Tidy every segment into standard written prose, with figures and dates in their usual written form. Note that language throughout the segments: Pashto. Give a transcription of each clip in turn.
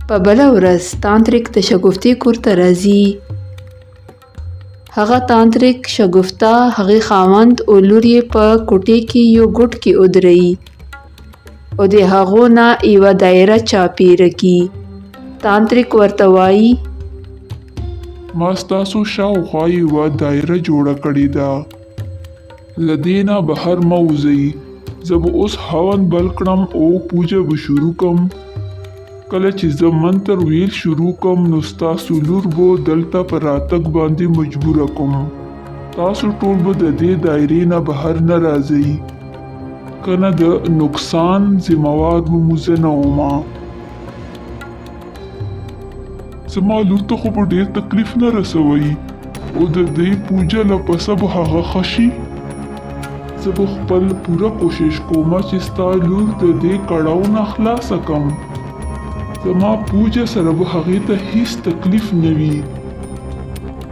په بله ورځ تانتریک د شګفتې کور ته راځي. هغه تانتریک، شګفته، هغې خاوند او لور یې په کوټې کې یو ګوټ کې ودروي او د هغو نه یوه دایره چاپیره کي. تانتریک ورته وایي. ما ستاسو شاوخوا یوه دایره جوړه کړې ده. له دې نه بهر مه وځئ. زه به اوس هون بل کړم او پوجا به شروع کړم. کله چې زه منتر ویل شروع کړم نو ستاسو لور به دلته په راتګ باندې مجبوره کړم. تاسو ټول به د دې دایرې نه بهر نه راځئ، کنه د نقصان ذمه وار به مو زه نه وم. زما لور ته خو به ډېر تکلیف نه رسوئ او د دې پوجا له پسه به هغه ښه شي. زه به خپل پوره کوشش کوم چې ستا لور د دې کړاو نه خلاصه کم. زما پوجا سره به هغې ته هیڅ تکلیف نه وي.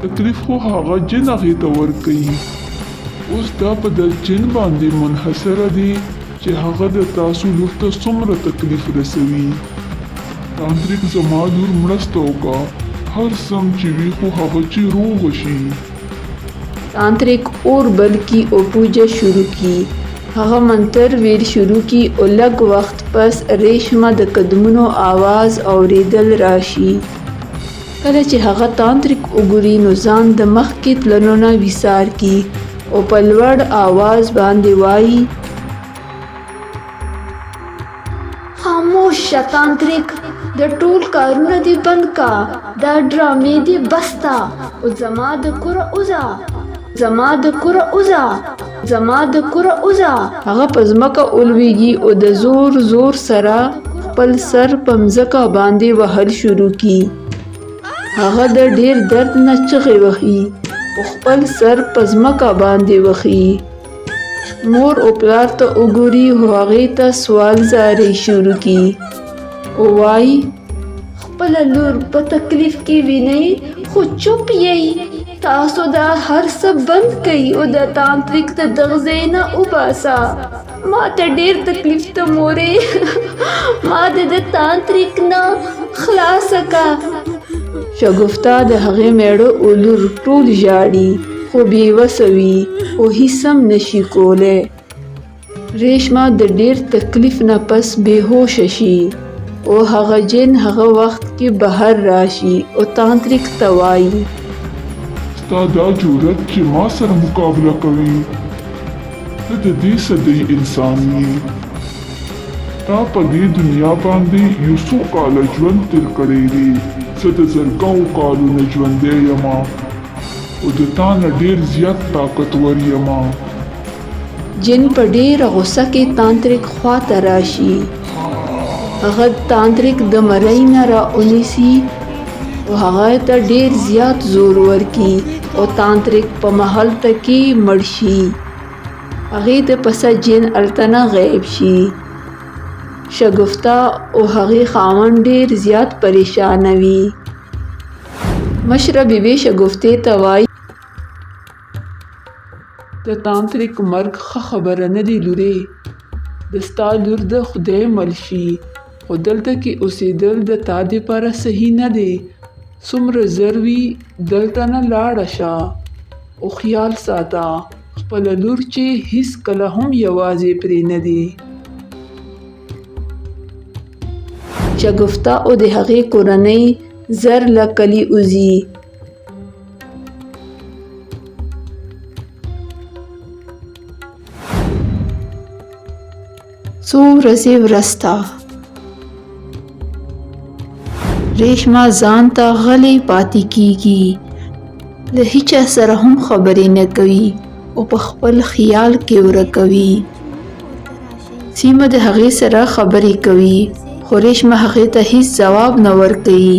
تکلیف خو هغه جن هغې ته ورکوي. اوس دا په د جن باندې منحصره دی چې هغه د تاسو لور ته څومره تکلیف رسوي. تانتریک زما لور مرسته وکړه، هر څم چې وي خو هغه چې روغه شي. تانتریک اور بل کی او پوجا شروع کی. هغه منتر ویل شروع کی او لږ وخت پس ریشمه د قدمونو آواز اوریدل راشي. کله چې هغه تانتریک وګوري نو ځان د مخکې تللو نه ویسار کی او په لوړ آواز باندې وایي. خاموش شه تانتریک، د ټول کارونه دې بند کا، دا ډرامې دې بس ده او زما د کوره وځه، زما د کوره وځه، زما د کوره وځه. هغه په ځمکه ولویږي او د زور زور سره خپل سر په مځکه باندې وهل شروع کړي. هغه د ډیر درد نه چغې وهي او خپل سر په ځمکه باندې وهي. مور او پلار ته وګوري او هغې ته سوال زارۍ شروع کړي او وایي. خپله لور په تکلیف کې وینئ خو چوپ یئ. تاسو دا هر څه بند کړئ او د تانتریک د دغه ځای نه وباسه. ما ته ډیر تکلیف ته مورې، ما د تانتریک نه خلاصه کا. شګفته د هغې میړه او لور ټول ژاړي خو بې وسه وي او هیڅ هم نشي کولی. ریشمه د ډیر تکلیف نه پس بې هوشه شي او هغه جن هغه وخت کې بهر راشي او تانتریک ته وایي. ستا دا جرأت چې ما سره مقابله کوي، ته د دې صدۍ انسان یې. تا په دې دنیا باندې یو څو کاله ژوند تیر کړی دی، زه د زرګاو کالو نه ژوندی یم او د تا نه ډیر زیات طاقتور یم. جن په ډیره غوسه کې تانتریک خواته راشي. هغه تانتریک د مرۍ نه را ونیسي او هغه ته ډیر زیات زور ورکړي او تانتریک په محلته کې مړ شي. هغې د پسه جن هلته نه غیب شي. شګفته او هغې خاوند ډیر زیات پریشانه وي. مشره بیبي شګفتې ته وایي. د تانتریک مرګ ښه خبره نه دی لورې، د ستا لور د خدای مل شي، خو دلته کې اوسېدل د تا دپاره صحیح نه دی. څومره زر وي دلته نه لاړه شه او خیال ساته خپله لور چې هیڅکله هم یوازې پرې نه دی. شګفته او د هغې کورنۍ زر له کلي وځي. څو ورځې وروسته ریشمه ځان ته غلې پاتې کیږي، له هیچا سره هم خبرې نه کوي او په خپل خیال کې ورکه وي. سیمه د هغې سره خبرې کوي خو ریشمه هغې ته هیڅ ځواب نه ورکوي.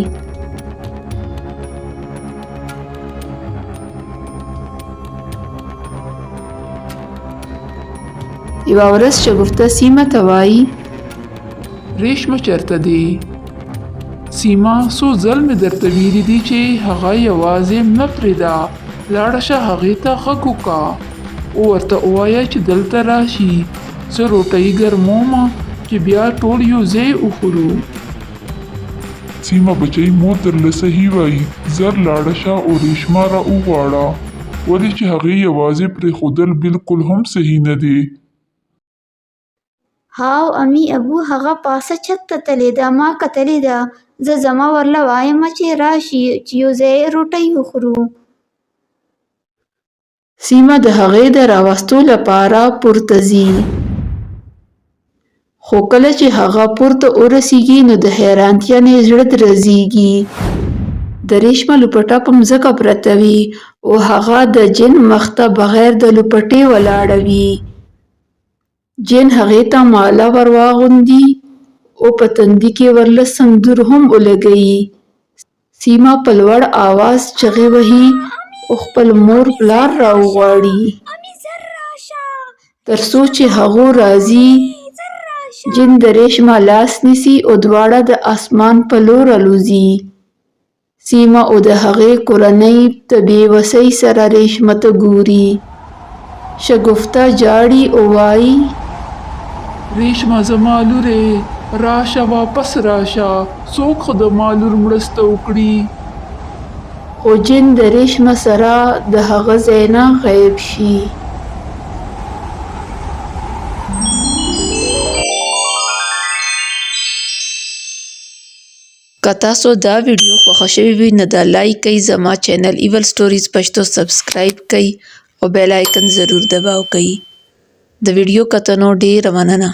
یوه ورځ شګفته سیمه ته وایي. ریشمه چرته دی؟ سیما، څو ځل مې درته ویلي دي چې هغه یوازې مه پرېږده، لاړه شه هغې ته غږ وکړه او ورته ووایه چې دلته راشي، زه روټۍ ګرموم چې بیا ټول یو ځای وخورو. سیمه بچۍ مور درله صحیح وایي، زر لاړه شه او ریشما را وغواړه، ولې چې هغې یوازې پرېښودل بالکل هم صحیح نه دي. هاو امي ابو هغه پاسه چت ته تلې ده، ما کتلې ده، زه ځمه ورله وایمه چې راشي چې یو ځای روټۍ وخورو. سیمه د هغې د راوستو لپاره پورته ځي. خو کله چې هغه پورته ورسیږي نو د حیرانتیا نه یې زړه درزیږي. د ریشمه لوپټه په مځکه پرته وي او هغه د جن مخ ته بغیر د لوپټې ولاړه وي. جن هغې ته ماله ور واغوندي او په تندي کې ورله سندور هم ولګوي. سیمه په لوړ اواز چغې وهي او خپل مور پلار راوغواړي. تر څو چې هغو راځي، جن د ریشما لاس نیسي او دواړه د اسمان په لور الوزي. سیمه او د هغې کورنۍ د بې وسۍ سره ریشما ته ګوري. شګفته ژاړي او وايي. ریشما زما لورې! راشه واپس راشه! څوک خو د ما لور مرسته وکړي. خو جن د ریشما سره د هغه ځای نه غیب شي. که تاسو دا ویډیو خوښه شوې وي نو دا لایک کړئ، زما چینل ایول سټوریز پښتو سبسکرایب کړئ او بیل آیکن ضرور دباو کړئ. د ویډیو کتنو ډیره مننه.